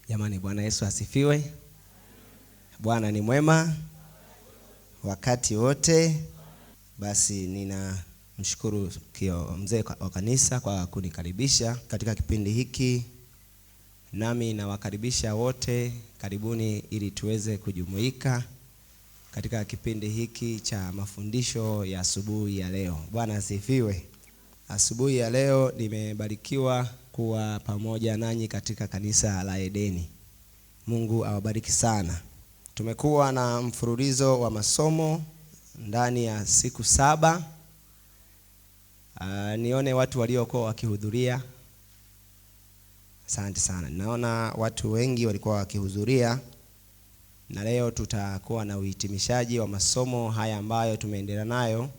Jamani, Bwana Yesu asifiwe. Bwana ni mwema wakati wote. Basi ninamshukuru mzee wa kanisa kwa kunikaribisha katika kipindi hiki. Nami nawakaribisha wote, karibuni ili tuweze kujumuika katika kipindi hiki cha mafundisho ya asubuhi ya leo. Bwana asifiwe. Asubuhi ya leo nimebarikiwa kuwa pamoja nanyi katika kanisa la Edeni. Mungu awabariki sana. Tumekuwa na mfululizo wa masomo ndani ya siku 7. Nione watu waliokuwa wakihudhuria. Asante sana. Naona watu wengi walikuwa wakihudhuria. Na leo tutakuwa na uhitimishaji wa masomo haya ambayo tumeendelea nayo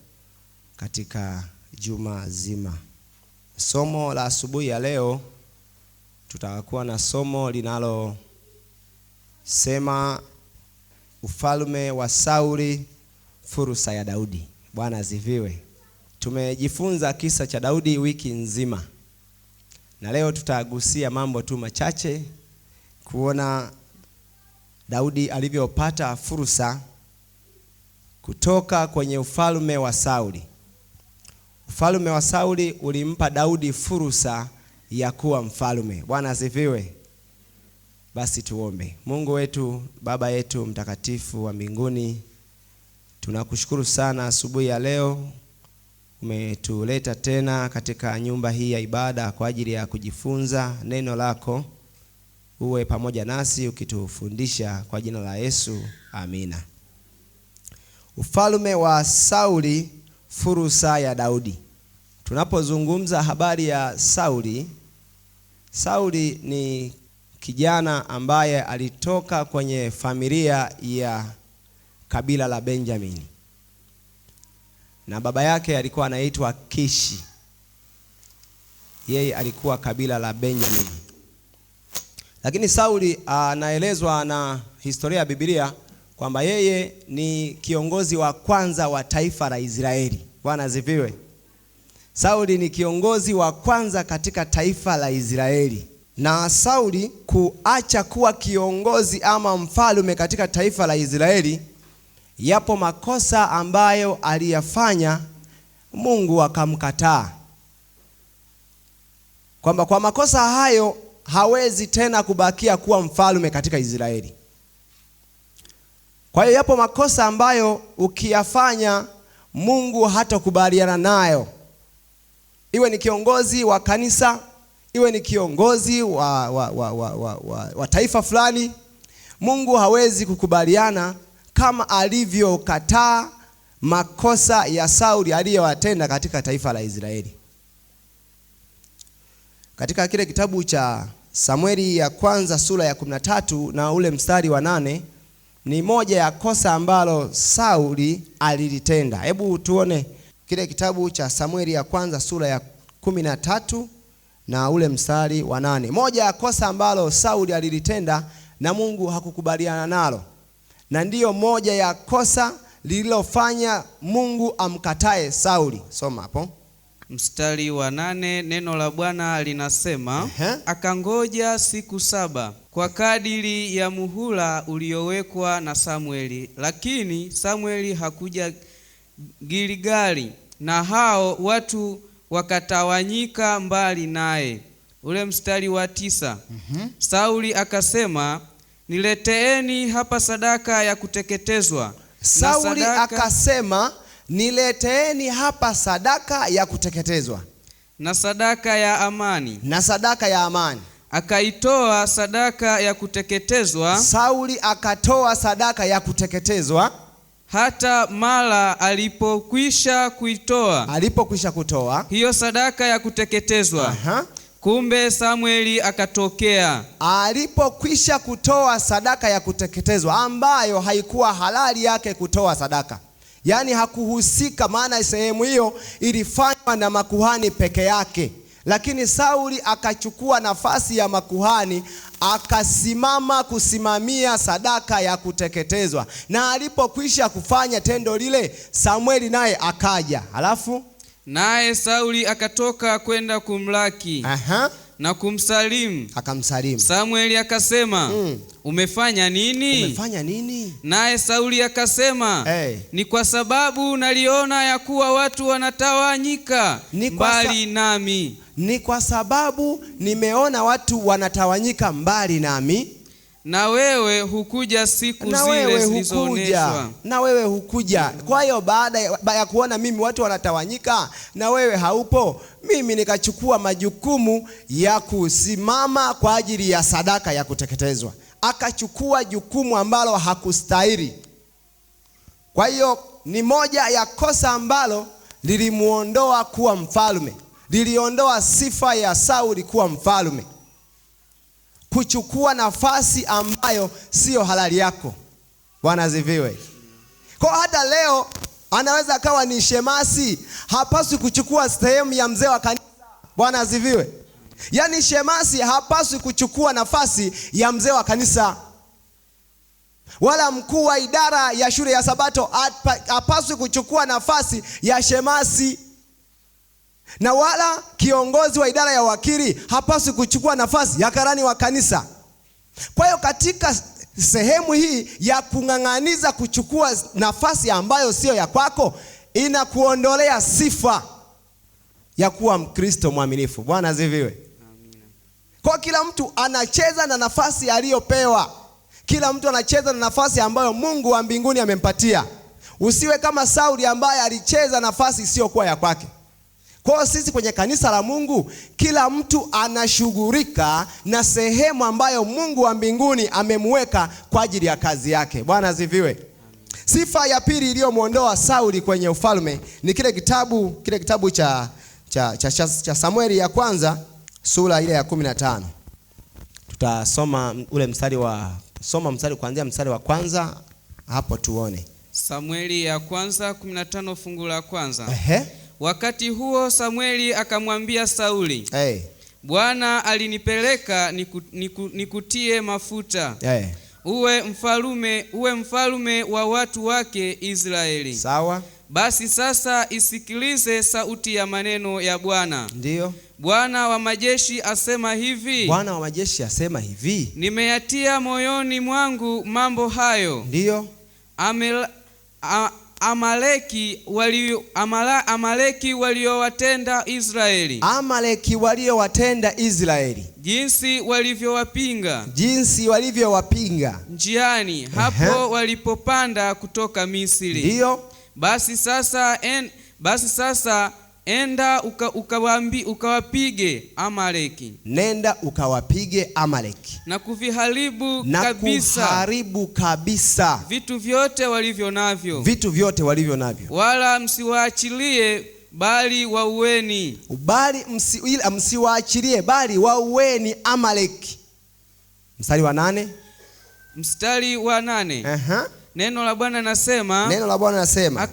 katika juma zima. Somo la asubuhi ya leo tutakuwa na somo linalo sema ufalme wa Sauli, fursa ya Daudi. Bwana asifiwe. Tumejifunza kisa cha Daudi wiki nzima. Na leo tutagusia mambo tu machache kuona Daudi alivyopata fursa kutoka kwenye ufalme wa Sauli. Ufalme wa Sauli ulimpa Daudi fursa ya kuwa mfalme. Bwana asifiwe. Basi tuombe. Mungu wetu, Baba yetu mtakatifu wa mbinguni, tunakushukuru sana asubuhi ya leo. Umetuleta tena katika nyumba hii ya ibada kwa ajili ya kujifunza neno lako. Uwe pamoja nasi ukitufundisha kwa jina la Yesu. Amina. Ufalme wa Sauli, fursa ya Daudi. Tunapozungumza habari ya Sauli, Sauli ni kijana ambaye alitoka kwenye familia ya kabila la Benjamini. Na baba yake alikuwa anaitwa Kishi. Yeye alikuwa kabila la Benjamini. Lakini Sauli anaelezwa na historia ya Biblia kwamba yeye ni kiongozi wa kwanza wa taifa la Israeli. Bwana asifiwe. Sauli ni kiongozi wa kwanza katika taifa la Israeli. Na Sauli kuacha kuwa kiongozi ama mfalme katika taifa la Israeli, yapo makosa ambayo aliyafanya, Mungu akamkataa. Kwamba kwa makosa hayo hawezi tena kubakia kuwa mfalme katika Israeli. Kwa hiyo yapo makosa ambayo ukiyafanya Mungu hatakubaliana nayo. Iwe ni kiongozi wa kanisa, iwe ni kiongozi wa taifa fulani, Mungu hawezi kukubaliana kama alivyokataa makosa ya Sauli aliyowatenda katika taifa la Israeli. Katika kile kitabu cha Samueli ya kwanza sura ya 13 na ule mstari wa 8 ni moja ya kosa ambalo Sauli alilitenda. Hebu tuone kile kitabu cha Samueli ya kwanza sura ya 13 na ule mstari wa 8. Moja ya kosa ambalo Sauli alilitenda na Mungu hakukubaliana nalo. Na ndiyo moja ya kosa lililofanya Mungu amkatae Sauli. Soma hapo. Mstari wa 8, neno la Bwana linasema, akangoja siku 7 kwa kadiri ya muhula uliowekwa na Samueli, lakini Samueli hakuja Gilgali, na hao watu wakatawanyika mbali naye. Ule mstari wa 9. Sauli akasema, nileteeni hapa sadaka ya kuteketezwa. Sauli akasema, nileteeni hapa sadaka ya kuteketezwa na sadaka ya amani. Na sadaka ya amani. Akaitoa sadaka ya kuteketezwa. Sauli akatoa sadaka ya kuteketezwa. Hata mara alipokwisha kuitoa, alipokwisha kutoa hiyo sadaka ya kuteketezwa, kumbe Samueli akatokea. Alipokwisha kutoa sadaka ya kuteketezwa ambayo haikuwa halali yake kutoa sadaka. Yaani hakuhusika, maana sehemu hiyo ilifanywa na makuhani peke yake. Lakini Sauli akachukua nafasi ya makuhani, akasimama kusimamia sadaka ya kuteketezwa. Na alipokwisha kufanya tendo lile, Samueli naye akaja. Alafu naye Sauli akatoka kwenda kumlaki. Na kumsalimu. Akamsalimu. Samueli akasema, umefanya nini? Umefanya nini? Naye Sauli akasema, Hey. Ni kwa sababu naliona ya kuwa watu wanatawanyika mbali nami. Ni kwa sababu nimeona watu wanatawanyika mbali nami. Na wewe hukuja siku na zile wewe hukuja, zilizoonyeshwa. na wewe hukuja. Kwa hiyo baada ya kuona mimi watu wanatawanyika na wewe haupo, mimi nikachukua majukumu ya kusimama kwa ajili ya sadaka ya kuteketezwa. Akachukua jukumu ambalo hakustahili. Kwa hiyo ni moja ya kosa ambalo lilimuondoa kuwa mfalme, liliondoa sifa ya Sauli kuwa mfalme, kuchukua nafasi ambayo sio halali yako. Bwana asifiwe. Kwa hata leo anaweza akawa ni shemasi, hapaswi kuchukua sehemu ya mzee wa kanisa. Bwana asifiwe. Yaani shemasi hapaswi kuchukua nafasi ya mzee wa kanisa, wala mkuu wa idara ya shule ya Sabato hapaswi kuchukua nafasi ya shemasi, na wala kiongozi wa idara ya wakili hapaswi kuchukua nafasi ya karani wa kanisa. Kwa hiyo katika sehemu hii ya kung'ang'aniza kuchukua nafasi ambayo sio ya kwako, inakuondolea sifa ya kuwa Mkristo mwaminifu. Bwana asifiwe. Amina. Kwa kila mtu anacheza na nafasi aliyopewa. Kila mtu anacheza na nafasi ambayo Mungu wa mbinguni amempatia. Usiwe kama Sauli ambaye alicheza nafasi isiyokuwa ya kwake. Kwa hiyo sisi kwenye kanisa la Mungu, kila mtu anashughulika na sehemu ambayo Mungu wa mbinguni amemweka kwa ajili ya kazi yake. Bwana asifiwe. Sifa ya pili iliyomuondoa Sauli kwenye ufalme ni kile kitabu cha Samueli ya kwanza sura ile ya 15. Tutasoma ule mstari wa soma mstari kuanzia mstari wa kwanza hapo tuone. Samueli ya kwanza 15 fungu la kwanza. Ehe. Wakati huo Samueli akamwambia Sauli, hey. Bwana alinipeleka nikutie mafuta, hey. Uwe mfalume wa watu wake Israeli. Sawa. Basi sasa isikilize sauti ya maneno ya Bwana. Ndiyo. Bwana wa majeshi asema hivi. Bwana wa majeshi asema hivi. Nimeyatia moyoni mwangu mambo hayo. Ndiyo. Amaleki waliowatenda Israeli. Amaleki waliowatenda Israeli. Jinsi walivyowapinga. Jinsi walivyowapinga. Njiani hapo walipopanda kutoka Misri. Ndiyo. Basi sasa enda ukawapige Amaleki. Nenda ukawapige Amaleki. Na kuviharibu kabisa. Na kuharibu kabisa. Vitu vyote walivyo navyo. Vitu vyote walivyo navyo. Wala msiwaachilie bali waueni. Bali msiwaachilie bali waueni Amaleki. Mstari wa 8. Mstari wa 8. Neno la Bwana nasema. Neno la Bwana nasema.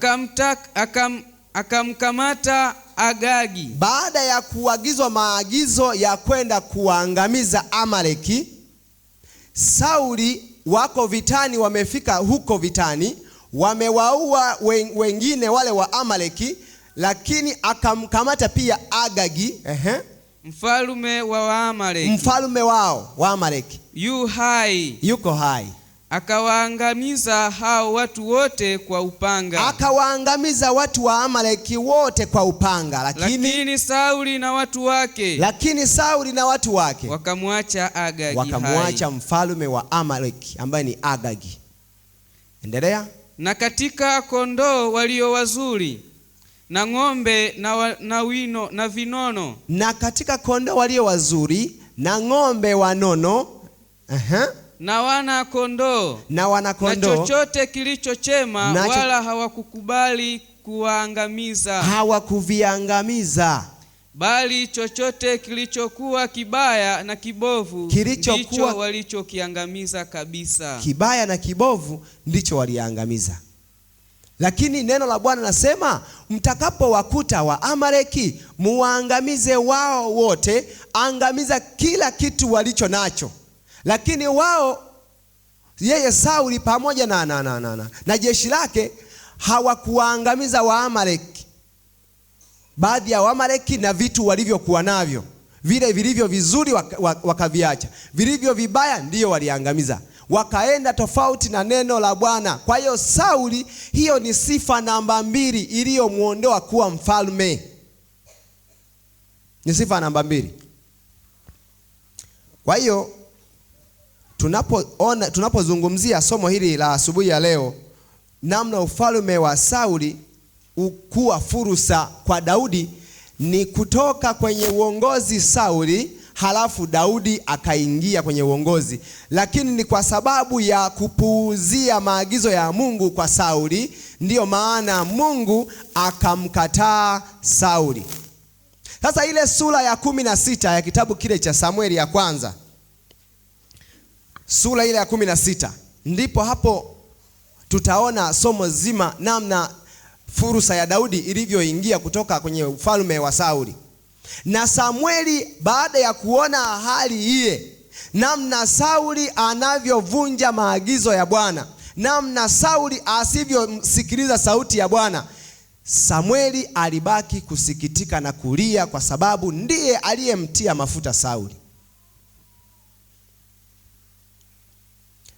Akamkamata Agagi. Baada ya kuagizwa maagizo ya kwenda kuangamiza Amaleki, Sauli wako vitani, wamefika huko vitani, wamewaua wengine wale wa Amaleki, lakini akamkamata pia Agagi, mfalme wa Amaleki. Mfalme wao wa Amaleki. Yu hai. Yuko hai. Akawaangamiza hao watu wote kwa upanga. Akawaangamiza watu wa Amaleki wote kwa upanga. Lakini Sauli na watu wake. Lakini Sauli na watu wake wakamwacha Agagi. Wakamwacha mfalme wa Amaleki ambaye ni Agagi. Endelea. Na katika kondoo walio wazuri na ng'ombe na wino na vinono. Na katika kondoo walio wazuri na ng'ombe wanono. Na wana kondoo. Na wana kondoo. Na chochote kilichochema wala hawakukubali kuwaangamiza. Hawakuviangamiza. Bali chochote kilichokuwa kibaya na kibovu ndicho walichokiangamiza kabisa. Kibaya na kibovu ndicho waliangamiza. Lakini neno la Bwana nasema mtakapowakuta wa Amaleki muwaangamize wao wote, angamiza kila kitu walicho nacho. Lakini wao, yeye Sauli pamoja na jeshi lake hawakuangamiza Waamaleki. Baadhi ya Waamaleki na vitu walivyokuwa navyo, Vile vilivyo vizuri wakaviacha, vilivyo vibaya ndiyo waliangamiza. Wakaenda tofauti na neno la Bwana. Kwa hiyo Sauli, hiyo ni sifa namba 2 iliyomuondoa kuwa mfalme. Ni sifa namba 2. Kwa hiyo tunapozungumzia somo hili la asubuhi ya leo, namna ufalme wa Sauli ukuwa fursa kwa Daudi, ni kutoka kwenye uongozi Sauli, halafu Daudi akaingia kwenye uongozi. Lakini ni kwa sababu ya kupuuzia maagizo ya Mungu kwa Sauli, ndiyo maana Mungu akamkataa Sauli. Sasa ile sura ya 16 ya kitabu kile cha Samueli ya kwanza, sura ile ya 16, ndipo hapo tutaona somo zima namna fursa ya Daudi ilivyoingia kutoka kwenye ufalme wa Sauli. Na Samueli baada ya kuona hali ile, namna Sauli anavyovunja maagizo ya Bwana, namna Sauli asivyomsikiliza sauti ya Bwana, Samueli alibaki kusikitika na kulia, kwa sababu ndiye aliyemtia mafuta Sauli.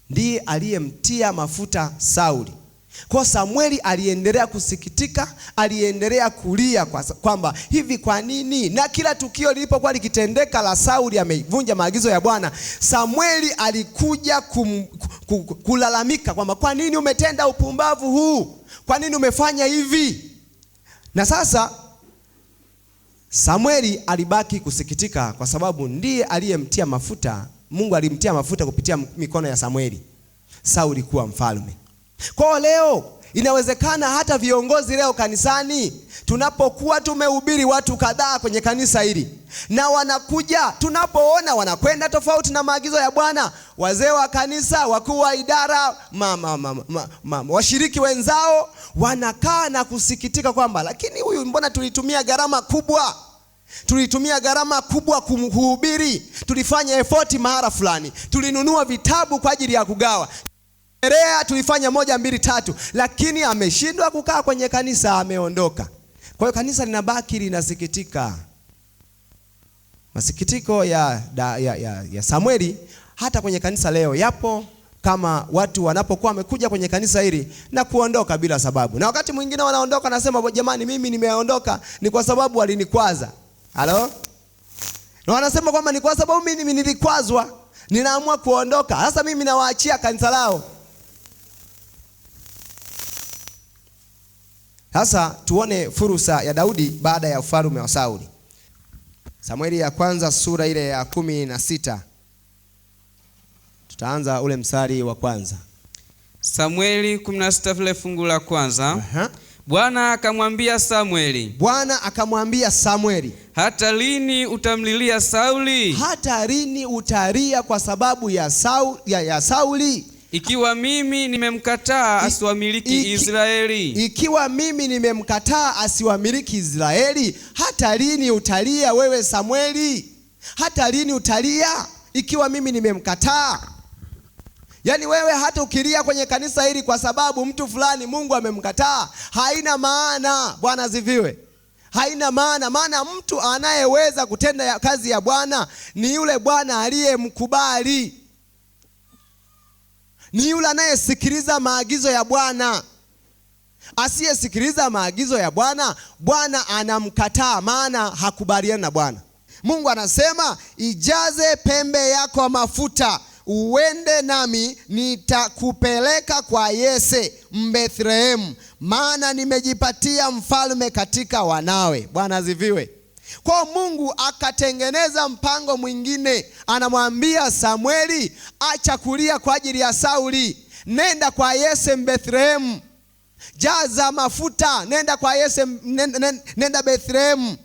Ndiye aliyemtia mafuta Sauli. Kwa Samueli aliendelea kusikitika, aliendelea kulia kwamba hivi kwa nini? Na kila tukio lilipokuwa likitendeka la Sauli amevunja maagizo ya Bwana, Samueli alikuja kulalamika kwamba kwa nini umetenda upumbavu huu? Kwa nini umefanya hivi? Na sasa Samueli alibaki kusikitika kwa sababu ndiye aliyemtia mafuta. Mungu alimtia mafuta kupitia mikono ya Samueli, Sauli kuwa mfalme. Kwa leo inawezekana hata viongozi leo kanisani, tunapokuwa tumehubiri watu kadhaa kwenye kanisa hili, na wanakuja, tunapoona wanakwenda tofauti na maagizo ya Bwana, wazee wa kanisa, wakuu wa idara, washiriki wenzao wanakaa na kusikitika kwamba lakini huyu mbona tulitumia gharama kubwa. Tulitumia gharama kubwa kumhubiri, tulifanya effort mahara fulani, tulinunua vitabu kwa ajili ya kugawa, tulifanya 1 2 3, lakini ameshindwa kukaa kwenye kanisa, ameondoka. Kwa hiyo kanisa linabaki linasikitika. Masikitiko ya Samueli hata kwenye kanisa leo yapo, kama watu wanapokuwa wamekuja kwenye kanisa hili na kuondoka bila sababu. Na wakati mwingine wanaondoka nasema jamani, mimi nimeondoka ni kwa sababu walinikwaza. Halo? Na wanasema kwamba ni kwa sababu mimi nilikwazwa, ninaamua kuondoka. Sasa mimi nawaachia kanisa lao. Sasa tuone fursa ya Daudi baada ya ufalme wa Sauli. Samueli ya kwanza sura ile ya 16. Tutaanza ule mstari wa kwanza. Samueli 16 fungu la kwanza. Bwana akamwambia Samueli. Bwana akamwambia Samueli, hata lini utamlilia Sauli? Hata lini utalia kwa sababu ya Sauli? Ikiwa mimi nimemkataa asiwamiliki Israeli. Ikiwa mimi nimemkataa asiwamiliki Israeli, hata lini utalia wewe Samueli? Hata lini utalia ikiwa mimi nimemkataa? Yaani wewe hata ukilia kwenye kanisa hili kwa sababu mtu fulani Mungu amemkataa, haina maana. Bwana asifiwe. Haina maana, maana mtu anayeweza kutenda kazi ya Bwana ni yule Bwana aliyemkubali. Ni yule anayesikiliza maagizo ya Bwana. Asiyesikiliza maagizo ya Bwana, Bwana anamkataa, maana hakubaliani na Bwana. Mungu anasema, ijaze pembe yako mafuta, uende nami, nitakupeleka kwa Yese Mbethlehemu, maana nimejipatia mfalme katika wanawe. Bwana asifiwe. Kwa Mungu akatengeneza mpango mwingine, anamwambia Samueli, acha kulia kwa ajili ya Sauli, nenda kwa Yese Mbethlehemu, jaza mafuta, nenda kwa Yese, nenda Bethlehemu.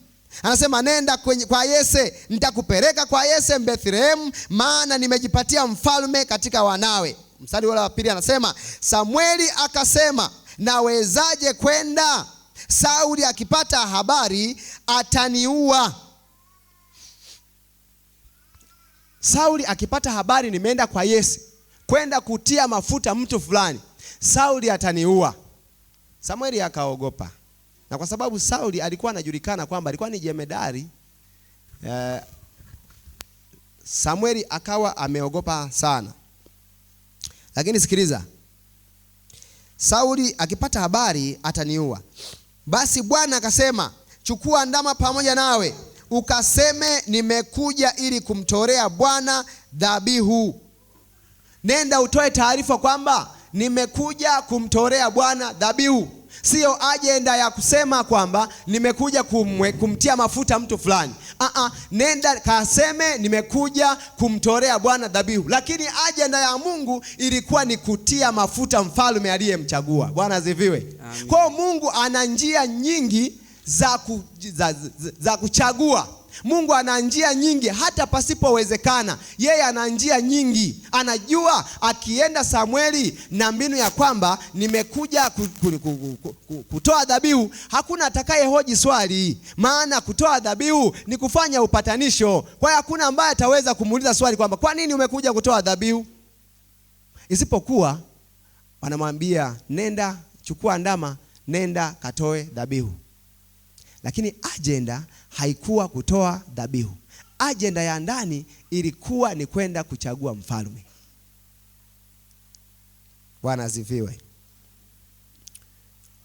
Anasema nenda kwa Yese, nitakupeleka kwa Yese Bethlehemu, maana nimejipatia mfalme katika wanawe. Mstari ule wa pili anasema, Samueli akasema, nawezaje kwenda? Sauli akipata habari ataniua. Sauli akipata habari nimeenda kwa Yese kwenda kutia mafuta mtu fulani, Sauli ataniua. Samueli akaogopa. Na kwa sababu Sauli alikuwa anajulikana kwamba alikuwa ni jemedari, Samueli akawa ameogopa sana. Lakini sikiliza, Sauli akipata habari ataniua. Basi Bwana akasema, chukua ndama pamoja nawe, ukaseme nimekuja ili kumtolea Bwana dhabihu. Nenda utoe taarifa kwamba nimekuja kumtolea Bwana dhabihu. Sio ajenda ya kusema kwamba nimekuja kumtia mafuta mtu fulani. Nenda kaseme nimekuja kumtolea Bwana dhabihu. Lakini ajenda ya Mungu ilikuwa ni kutia mafuta mfalme aliyemchagua. Bwana asifiwe. Kwa Mungu ana njia nyingi za kuchagua. Mungu ana njia nyingi hata pasipowezekana. Yeye ana njia nyingi. Anajua akienda Samueli na mbinu ya kwamba nimekuja kutoa dhabihu, hakuna atakayehoji swali. Maana kutoa dhabihu ni kufanya upatanisho. Kwa hiyo hakuna ambaye ataweza kumuuliza swali kwamba kwa nini umekuja kutoa dhabihu? Isipokuwa wanamwambia nenda chukua ndama, nenda katoe dhabihu. Lakini agenda haikuwa kutoa dhabihu. Agenda ya ndani ilikuwa ni kwenda kuchagua mfalme. Bwana asifiwe.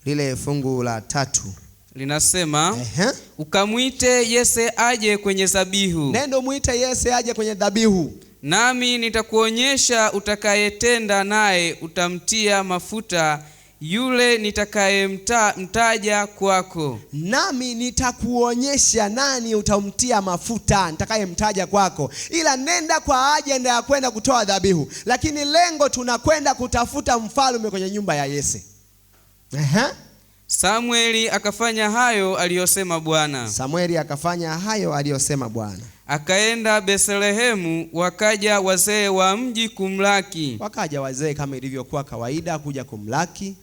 Lile fungu la 3 linasema, ukamwite Yese aje kwenye dhabihu. Nendo muite Yese aje kwenye dhabihu. Nami nitakuonyesha utakayetenda naye, utamtia mafuta yule nitakayemtaja kwako. Nami nitakuonyesha nani utamtia mafuta nitakayemtaja kwako. Ila nenda kwa ajenda ya kwenda kutoa dhabihu, lakini lengo tunakwenda kutafuta mfalme kwenye nyumba ya Yese. Samueli akafanya hayo aliyosema Bwana. Samueli akafanya hayo aliyosema Bwana. Akaenda Bethlehemu, wakaja wazee wa mji kumlaki. Wakaja wazee kama ilivyokuwa kawaida kuja kumlaki.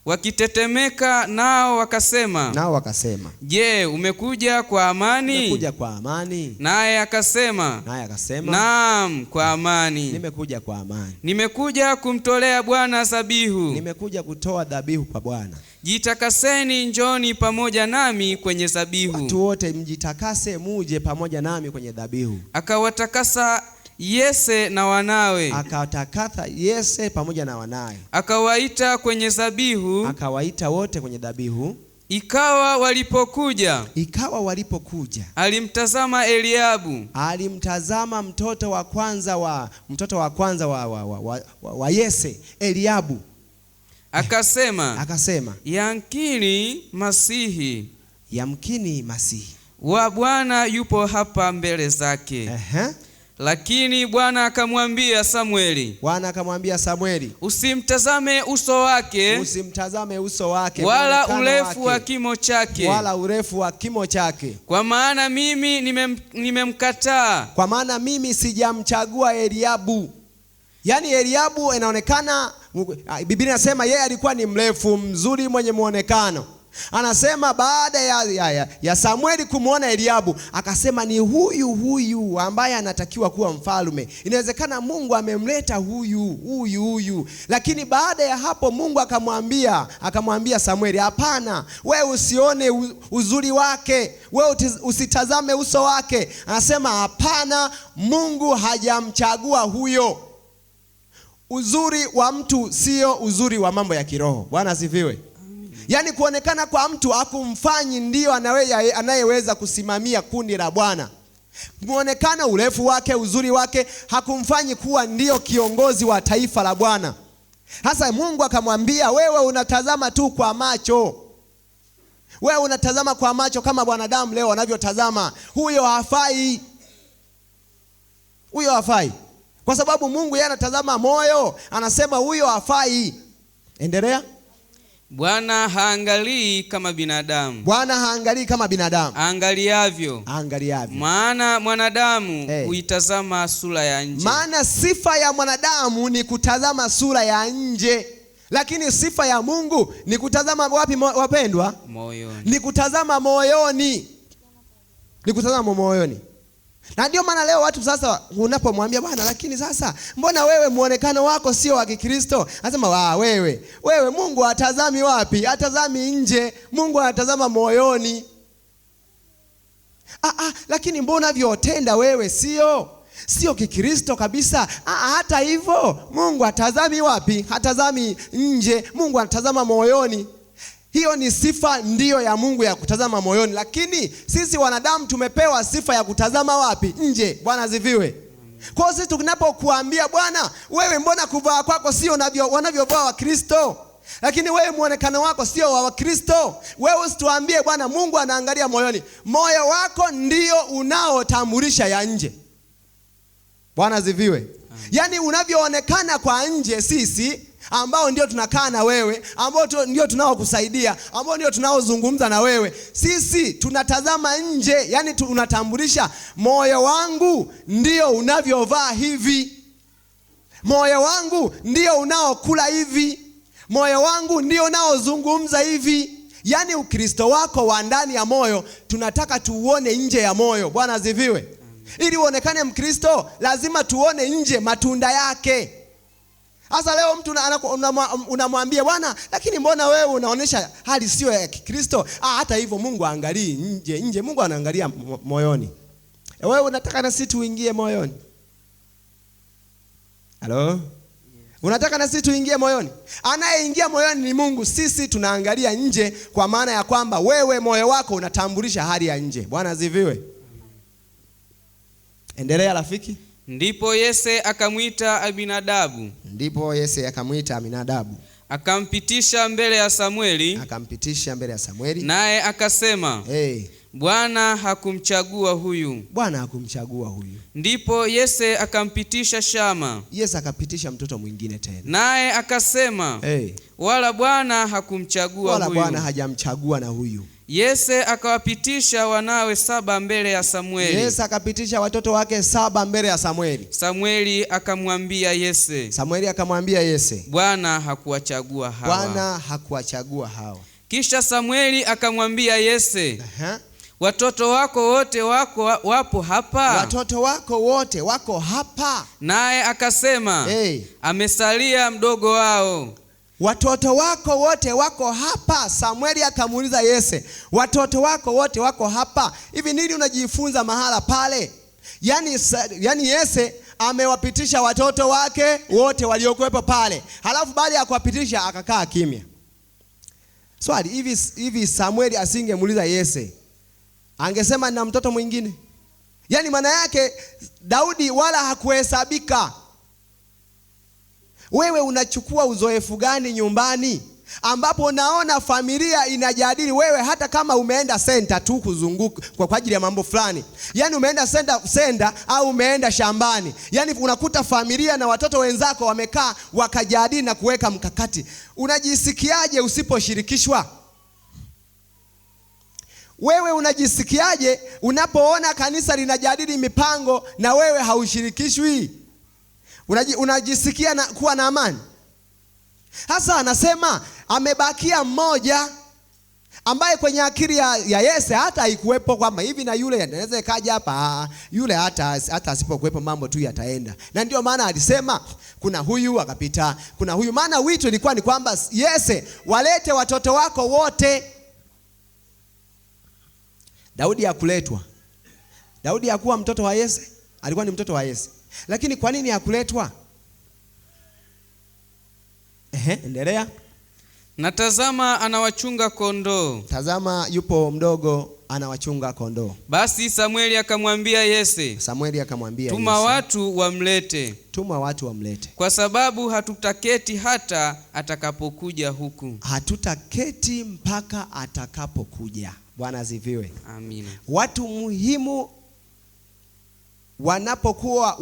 Wakitetemeka nao wakasema. Nao wakasema, je, umekuja kwa amani? Umekuja kwa amani. Naye akasema. Naye akasema, naam, kwa amani. Nimekuja kwa amani. Nimekuja kumtolea Bwana dhabihu. Nimekuja kutoa dhabihu kwa Bwana. Jitakaseni, njoni pamoja nami kwenye dhabihu. Watu wote mjitakase, muje pamoja nami kwenye dhabihu. Akawatakasa Yese na wanawe. Akawatakasa Yese pamoja na wanawe. Akawaita kwenye dhabihu. Akawaita wote kwenye dhabihu. Ikawa walipokuja. Ikawa walipokuja. Alimtazama Eliabu. Alimtazama mtoto wa kwanza wa Yese, Eliabu. Akasema. Akasema, yamkini Masihi. Yamkini Masihi wa Bwana yupo hapa mbele zake. Lakini Bwana akamwambia Samueli. Bwana akamwambia Samueli, usimtazame uso wake, usimtazame uso wake, wala urefu wa kimo chake, wala urefu wa kimo chake, kwa maana mimi nimemkataa. Kwa maana mimi sijamchagua Eliabu. Yaani Eliabu inaonekana, Biblia inasema yeye alikuwa ni mrefu, mzuri, mwenye muonekano. Anasema baada ya Samueli kumuona Eliabu, akasema ni huyu huyu ambaye anatakiwa kuwa mfalme. Inawezekana Mungu amemleta huyu huyu huyu. Lakini baada ya hapo Mungu akamwambia Samueli, hapana, wewe usione uzuri wake, wewe usitazame uso wake. Anasema hapana, Mungu hajamchagua huyo. Uzuri wa mtu sio uzuri wa mambo ya kiroho. Bwana asifiwe. Yaani kuonekana kwa mtu hakumfanyi ndio anayeweza kusimamia kundi la Bwana. Muonekano, urefu wake, uzuri wake hakumfanyi kuwa ndio kiongozi wa taifa la Bwana. Hasa Mungu akamwambia, wewe unatazama tu kwa macho. Wewe unatazama kwa macho kama wanadamu leo wanavyotazama. Huyo hafai. Huyo hafai. Kwa sababu Mungu yeye anatazama moyo, anasema huyo hafai. Endelea. Bwana haangalii kama binadamu. Bwana haangalii kama binadamu. Angaliavyo. Angaliavyo. Maana mwanadamu huitazama sura ya nje. Maana sifa ya mwanadamu ni kutazama sura ya nje. Lakini sifa ya Mungu ni kutazama wapi wapendwa? Moyoni. Ni kutazama moyoni. Ni kutazama moyoni. Na ndio maana leo watu sasa unapomwambia bwana, lakini sasa mbona wewe muonekano wako sio wa Kikristo? Anasema wewe Mungu hatazami wapi? Hatazami nje. Mungu anatazama moyoni. Lakini mbona vyotenda wewe sio? Sio Kikristo kabisa. Hata hivyo Mungu hatazami wapi? Hatazami nje. Mungu anatazama moyoni. Hiyo ni sifa ndiyo ya Mungu ya kutazama moyoni, lakini sisi wanadamu tumepewa sifa ya kutazama wapi? Nje. Bwana asifiwe. Kwa hiyo sisi tunapokuambia bwana, wewe mbona kuvaa kwako sio wanavyovaa Wakristo, lakini wewe muonekano wako sio wa Wakristo, wewe usituambie bwana, Mungu anaangalia moyoni. Moyo wako ndio unaotambulisha ya nje. Bwana asifiwe. Yaani unavyoonekana kwa nje, sisi ambao ndio tunakaa na wewe, ambao ndio tunaokusaidia, ambao ndio tunaozungumza na wewe, sisi tunatazama nje. Yaani unatambulisha moyo wangu ndio unavyovaa hivi, moyo wangu ndio unaokula hivi, moyo wangu ndio unaozungumza hivi. Yaani Ukristo wako wa ndani ya moyo tunataka tuuone nje ya moyo. Bwana asifiwe. Ili uonekane Mkristo lazima tuone nje matunda yake. Sasa leo mtu unamwambia bwana, lakini mbona wewe unaonesha hali sio ya Kikristo? Hata hivyo Mungu aangalii nje, nje Mungu anaangalia moyoni. Wewe unataka na sisi tuingie moyoni? Halo? Unataka na sisi tuingie moyoni? Anayeingia moyoni ni Mungu. Sisi tunaangalia nje, kwa maana ya kwamba wewe moyo wako unatambulisha hali ya nje. Bwana asifiwe. Endelea rafiki. Ndipo Yese akamwita Abinadabu. Ndipo Yese akamwita Abinadabu. Akampitisha mbele ya Samueli. Akampitisha mbele ya Samueli. Naye akasema, hey, Bwana hakumchagua huyu. Bwana hakumchagua huyu. Ndipo Yese akampitisha Shama. Yese akapitisha mtoto mwingine tena. Naye akasema, hey, wala Bwana hakumchagua wala huyu. Wala Bwana hajamchagua na huyu. Yese akawapitisha wanawe 7 mbele ya Samueli. Yese akapitisha watoto wake 7 mbele ya Samueli. Samueli akamwambia Yese. Samueli akamwambia Yese, Bwana hakuwachagua hawa. Bwana hakuwachagua hawa. Kisha Samueli akamwambia Yese, watoto wako wote wapo hapa? Watoto wako wote wako hapa. Naye akasema, hey, amesalia mdogo wao. Watoto wako wote wako hapa. Samueli akamuuliza Yese, watoto wako wote wako hapa? Hivi nini unajifunza mahala pale? Yaani Yese amewapitisha watoto wake wote waliokuwepo pale. Halafu baada ya kuwapitisha akakaa kimya. Swali, hivi Samueli asingemuuliza Yese, angesema na mtoto mwingine? Yaani maana yake Daudi wala hakuhesabika. Wewe unachukua uzoefu gani nyumbani ambapo unaona familia inajadili wewe, hata kama umeenda center tu kuzunguka kwa ajili ya mambo fulani? Yaani umeenda center au umeenda shambani, yaani unakuta familia na watoto wenzako wamekaa wakajadili na kuweka mkakati. Unajisikiaje usiposhirikishwa? Wewe unajisikiaje unapoona kanisa linajadili mipango na wewe haushirikishwi? Unajisikia kuwa na amani? Hasa anasema amebakia mmoja ambaye kwenye akili ya Yese hata haikuwepo kwamba hivi na yule anaweza kaja hapa, yule hata asipokuwepo mambo tu yataenda. Na ndio maana alisema kuna huyu akapita, kuna huyu. Maana wito ilikuwa ni kwamba Yese, walete watoto wako wote. Daudi hakuletwa. Daudi hakuwa mtoto wa Yese, alikuwa ni mtoto wa Yese. Lakini kwa nini hakuletwa? Endelea. Na tazama anawachunga kondoo. Tazama yupo mdogo anawachunga kondoo. Basi Samueli akamwambia Yese. Samueli akamwambia Tuma Yese, watu wamlete. Tuma watu wamlete. Kwa sababu hatutaketi hata atakapokuja huku. Hatutaketi mpaka atakapokuja. Bwana asifiwe. Amina. Watu muhimu wanapokuwa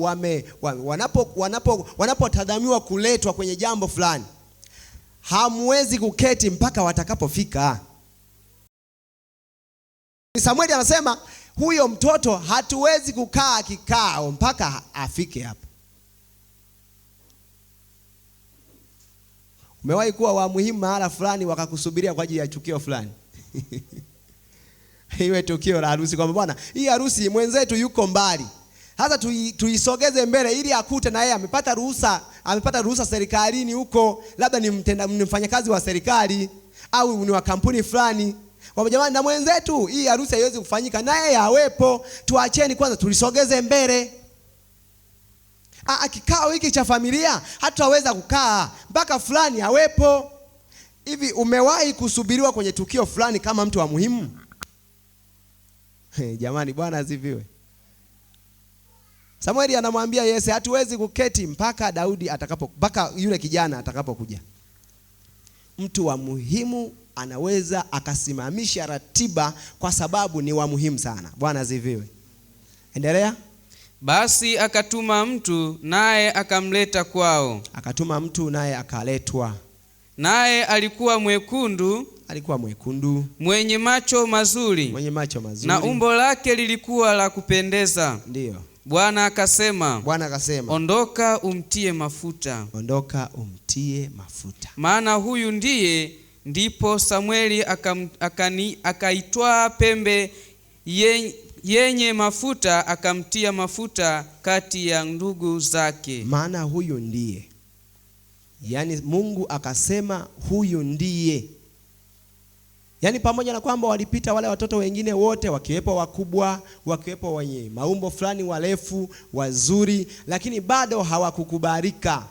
wanapotazamiwa kuletwa kwenye jambo fulani, hamwezi kuketi mpaka watakapofika. Samueli anasema huyo mtoto hatuwezi kukaa kikao mpaka afike hapa. Umewahi kuwa wa muhimu mahala fulani wakakusubiria kwa ajili ya tukio fulani? Iwe tukio la harusi, kwamba bwana, hii harusi mwenzetu yuko mbali, hata tuisogeze mbele ili akute na yeye amepata ruhusa, amepata ruhusa serikalini huko, labda ni mfanyakazi wa serikali au ni wa kampuni fulani. Kwa jamani, na mwenzetu hii harusi haiwezi kufanyika na yeye awepo, tuacheni kwanza tulisogeze mbele. Kikao hiki cha familia hatutaweza kukaa mpaka fulani awepo. Hivi umewahi kusubiriwa kwenye tukio fulani kama mtu wa muhimu? Jamani, Bwana asifiwe. Samueli anamwambia Yese, hatuwezi kuketi mpaka Daudi atakapo, mpaka yule kijana atakapokuja. Mtu wa muhimu anaweza akasimamisha ratiba kwa sababu ni wa muhimu sana. Bwana asifiwe. Endelea. Basi akatuma mtu naye akamleta kwao. Akatuma mtu naye akaletwa. Naye alikuwa mwekundu, alikuwa mwekundu, mwenye macho mazuri, mwenye macho mazuri, na umbo lake lilikuwa la kupendeza. Ndiyo. Bwana akasema, Bwana akasema, ondoka umtie mafuta. Ondoka umtie mafuta, maana huyu ndiye. Ndipo Samueli akaitwaa pembe yenye mafuta akamtia mafuta kati ya ndugu zake. Maana huyu ndiye. Yaani Mungu akasema huyu ndiye. Yaani pamoja na kwamba walipita wale watoto wengine wote, wakiwepo wakubwa, wakiwepo wenye maumbo fulani, warefu, wazuri, lakini bado hawakukubalika.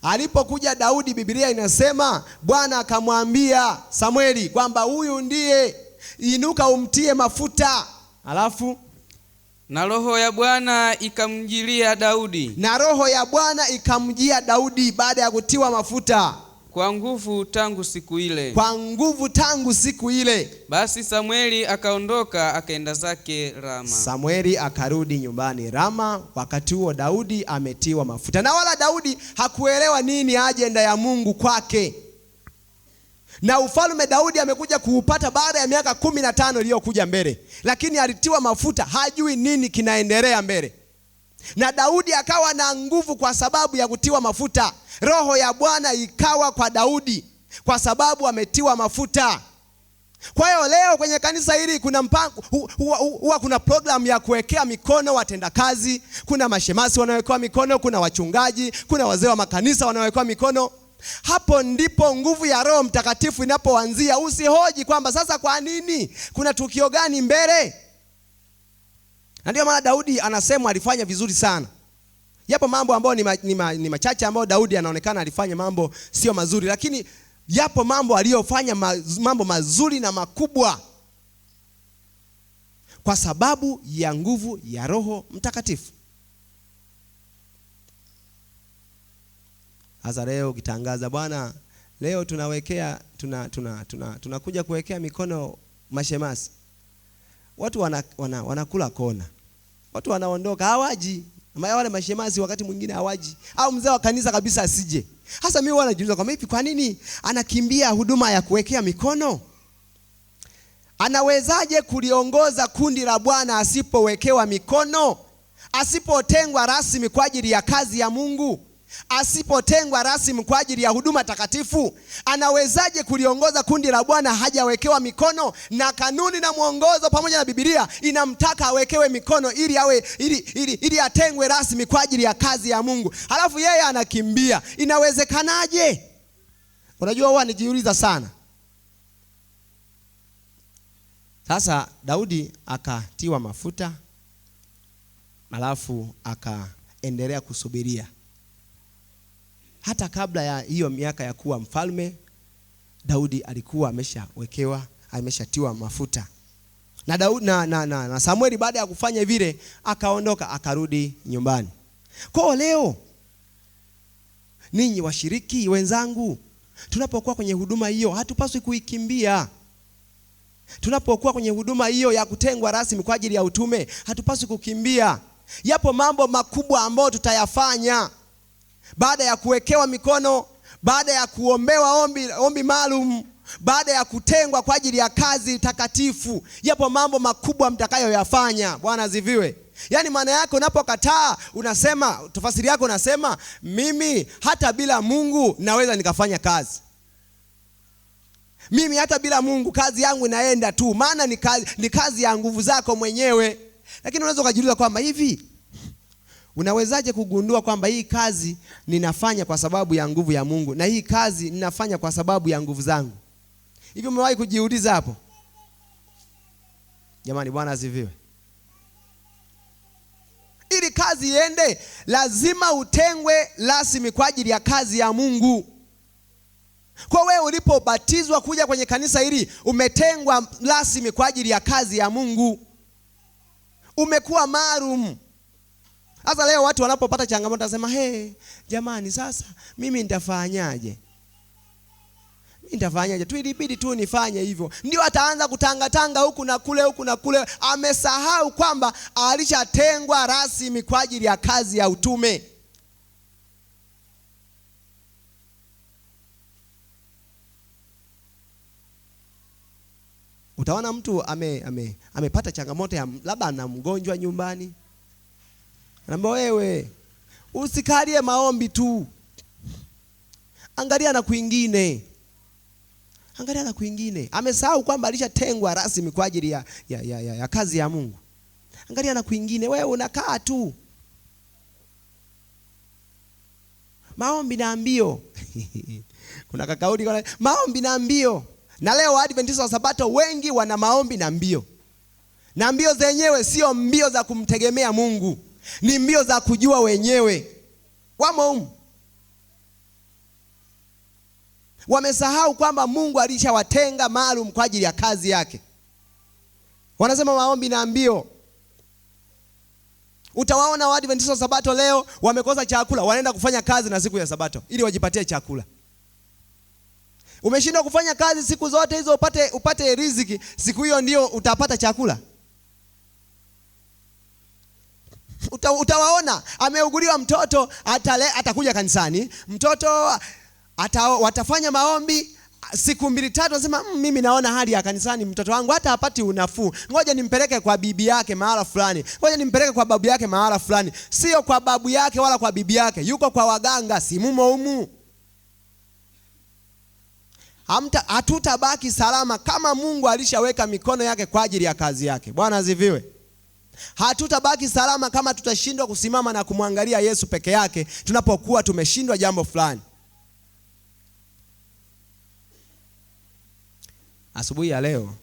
Alipokuja Daudi, Biblia inasema Bwana akamwambia Samueli kwamba huyu ndiye, inuka umtie mafuta. Alafu na roho ya Bwana ikamjilia Daudi. Na roho ya Bwana ikamjia Daudi baada ya kutiwa mafuta kwa nguvu tangu siku ile. Kwa nguvu tangu siku ile. Basi Samueli akaondoka akaenda zake Rama. Samueli akarudi nyumbani Rama. Wakati huo Daudi ametiwa mafuta. Na wala Daudi hakuelewa nini ajenda ya Mungu kwake. Na ufalme Daudi amekuja kuupata baada ya miaka 15 iliyokuja mbele. Lakini alitiwa mafuta, hajui nini kinaendelea mbele. Na Daudi akawa na nguvu kwa sababu ya kutiwa mafuta. Roho ya Bwana ikawa kwa Daudi kwa sababu ametiwa mafuta. Kwa hiyo leo kwenye kanisa hili kuna mpango, huwa kuna program ya kuwekea mikono watendakazi, kuna mashemasi wanaowekewa mikono, kuna wachungaji, kuna wazee wa makanisa wanaowekewa mikono. Hapo ndipo nguvu ya Roho Mtakatifu inapoanzia. Usihoji kwamba sasa kwa nini, kuna tukio gani mbele. Na ndio maana Daudi anasema alifanya vizuri sana. Yapo mambo ambayo ni machache ambayo Daudi anaonekana alifanya mambo sio mazuri, lakini yapo mambo aliyofanya mambo mazuri na makubwa kwa sababu ya nguvu ya Roho Mtakatifu. Hasa leo ukitangaza, bwana leo tunawekea tunakuja kuwekea mikono mashemasi, watu wanakula kona, watu wanaondoka, hawaji. Wale mashemasi wakati mwingine hawaji, au mzee wa kanisa kabisa asije. Hasa mimi wanajiuliza kwa vipi, kwa nini anakimbia huduma ya kuwekea mikono? Anawezaje kuliongoza kundi la Bwana asipowekewa mikono? Asipotengwa rasmi kwa ajili ya kazi ya Mungu? Asipotengwa rasmi kwa ajili ya huduma takatifu? Anawezaje kuliongoza kundi la Bwana hajawekewa mikono? Na kanuni na mwongozo pamoja na Biblia inamtaka awekewe mikono ili awe ili atengwe rasmi kwa ajili ya kazi ya Mungu. Halafu yeye anakimbia. Inawezekanaje? Unajua huwa nijiuliza sana. Sasa Daudi akatiwa mafuta, halafu akaendelea kusubiria. Hata kabla ya hiyo miaka ya kuwa mfalme, Daudi alikuwa ameshawekewa, ameshatiwa mafuta. Na Daudi na Samueli baada ya kufanya vile akaondoka akarudi nyumbani. Kwa leo ninyi washiriki wenzangu, tunapokuwa kwenye huduma hiyo hatupaswi kuikimbia. Tunapokuwa kwenye huduma hiyo ya kutengwa rasmi kwa ajili ya utume hatupaswi kukimbia. Yapo mambo makubwa ambayo tutayafanya baada ya kuwekewa mikono, baada ya kuombewa ombi maalum, baada ya kutengwa kwa ajili ya kazi takatifu. Yapo mambo makubwa mtakayoyafanya. Bwana asifiwe. Yaani maana yako unapokataa, unasema, tafasiri yako unasema, mimi hata bila Mungu naweza nikafanya kazi. Mimi hata bila Mungu kazi yangu inaenda tu, maana ni kazi ya nguvu zako mwenyewe. Lakini unaweza ukajiuliza kwamba hivi unawezaje kugundua kwamba hii kazi ninafanya kwa sababu ya nguvu ya Mungu na hii kazi ninafanya kwa sababu ya nguvu zangu? Hivi umewahi kujiuliza hapo? Jamani, Bwana asifiwe. Ili kazi iende, lazima utengwe rasmi kwa ajili ya kazi ya Mungu. Kwa wewe ulipobatizwa kuja kwenye kanisa hili, umetengwa rasmi kwa ajili ya kazi ya Mungu. Umekuwa maalum. Sasa leo watu wanapopata changamoto wanasema, "Hey, jamani, sasa mimi nitafanyaje? Mimi nitafanyaje? Tu ilibidi tu nifanye hivyo." Ndio ataanza kutangatanga huku na kule, huku na kule. Amesahau kwamba alishatengwa rasmi kwa ajili ya kazi ya utume. Utaona mtu amepata changamoto ya labda ana mgonjwa nyumbani. Anaambia, wewe usikalie maombi tu. Angalia na kwingine. Angalia na kwingine. Amesahau kwamba alishatengwa rasmi kwa ajili ya kazi ya Mungu. Angalia na kwingine, wewe unakaa tu. Maombi na mbio. Kuna kakauli kwa maombi na mbio. Na leo Waadventista wa Sabato wengi wana maombi na mbio. Na mbio zenyewe sio mbio za kumtegemea Mungu. Ni mbio za kujua wenyewe. Wamo humu. Wamesahau kwamba Mungu alishawatenga maalum kwa ajili ya kazi yake. Wanasema maombi na mbio. Utawaona Waadventista wa Sabato leo wamekosa chakula, wanaenda kufanya kazi na siku ya Sabato ili wajipatie chakula. Umeshindwa kufanya kazi siku zote hizo upate riziki, siku hiyo ndio utapata chakula. Utawaona ameuguliwa mtoto, atakuja kanisani, mtoto watafanya maombi siku mbili tatu, anasema mimi naona hali ya kanisani mtoto wangu hata hapati unafuu, ngoja nimpeleke kwa bibi yake mahala fulani, ngoja nimpeleke kwa babu yake mahala fulani. Sio kwa babu yake wala kwa bibi yake, yuko kwa waganga, si mumo humu. Hatutabaki salama kama Mungu alishaweka mikono yake kwa ajili ya kazi yake. Bwana asifiwe. Hatutabaki salama kama tutashindwa kusimama na kumwangalia Yesu peke yake tunapokuwa tumeshindwa jambo fulani. Asubuhi ya leo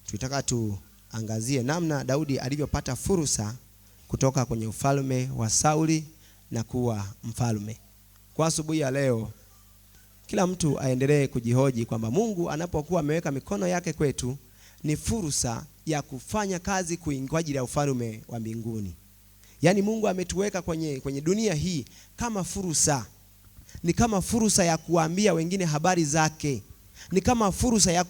tunataka tuangazie namna Daudi alivyopata fursa kutoka kwenye ufalme wa Sauli na kuwa mfalme. Kwa asubuhi ya leo kila mtu aendelee kujihoji kwamba Mungu anapokuwa ameweka mikono yake kwetu ni fursa ya kufanya kazi kwa ajili ya ufalme wa mbinguni. Yaani Mungu ametuweka kwenye dunia hii kama fursa. Ni kama fursa ya kuambia wengine habari zake. Ni kama fursa ya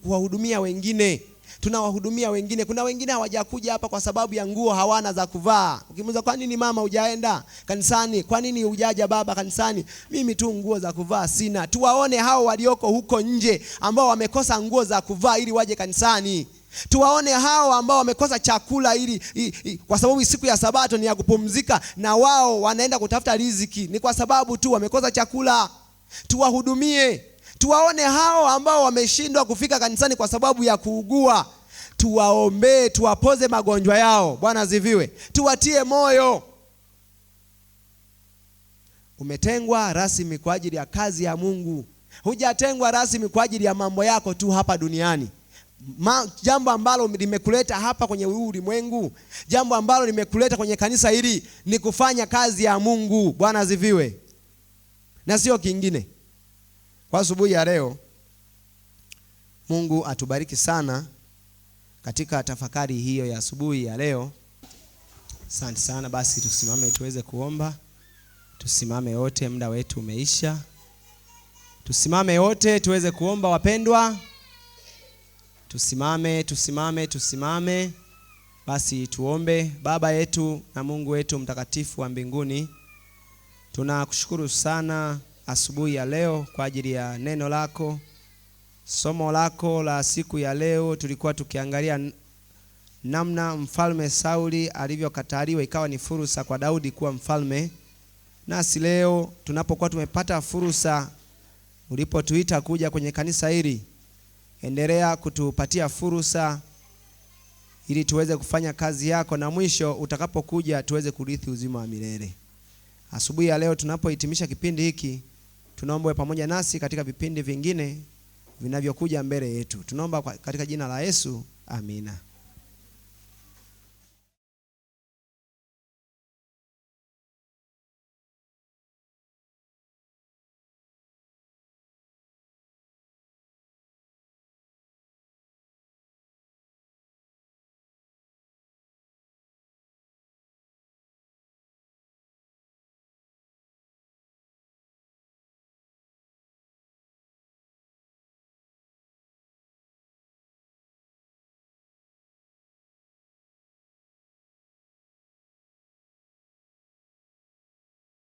kuwahudumia wengine. Tunawahudumia wengine. Kuna wengine hawajakuja hapa kwa sababu ya nguo hawana za kuvaa. Ukimuuliza, kwa nini mama hujaenda kanisani? Kwa nini hujaja baba kanisani? Mimi tu nguo za kuvaa sina. Tuwaone hao walioko huko nje ambao wamekosa nguo za kuvaa ili waje kanisani. Tuwaone hao ambao wamekosa chakula ili kwa sababu siku ya Sabato ni ya kupumzika na wao wanaenda kutafuta riziki, ni kwa sababu tu wamekosa chakula. Tuwahudumie. Tuwaone hao ambao wameshindwa kufika kanisani kwa sababu ya kuugua. Tuwaombee, tuwapoze magonjwa yao. Bwana asifiwe. Tuwatie moyo. Umetengwa rasmi kwa ajili ya kazi ya Mungu. Hujatengwa rasmi kwa ajili ya mambo yako tu hapa duniani. Jambo ambalo limekuleta hapa kwenye ulimwengu, jambo ambalo limekuleta kwenye kanisa hili ni kufanya kazi ya Mungu. Bwana asifiwe. Na sio kingine. Kwa asubuhi ya leo, Mungu atubariki sana katika tafakari hiyo ya asubuhi ya leo. Asante sana. Basi tusimame tuweze kuomba. Tusimame wote, muda wetu umeisha. Tusimame wote tuweze kuomba wapendwa. Tusimame, tusimame, tusimame. Basi tuombe. Baba yetu na Mungu wetu mtakatifu wa mbinguni, tunakushukuru sana asubuhi ya leo kwa ajili ya neno lako. Somo lako la siku ya leo tulikuwa tukiangalia namna mfalme Sauli alivyokataliwa ikawa ni fursa kwa Daudi kuwa mfalme. Nasi leo tunapokuwa tumepata fursa ulipotuita kuja kwenye kanisa hili, endelea kutupatia fursa ili tuweze kufanya kazi yako, na mwisho utakapokuja tuweze kurithi uzima wa milele. Asubuhi ya leo tunapohitimisha kipindi hiki, tunaomba pamoja nasi katika vipindi vingine vinavyokuja mbele yetu. Tunaomba katika jina la Yesu, amina.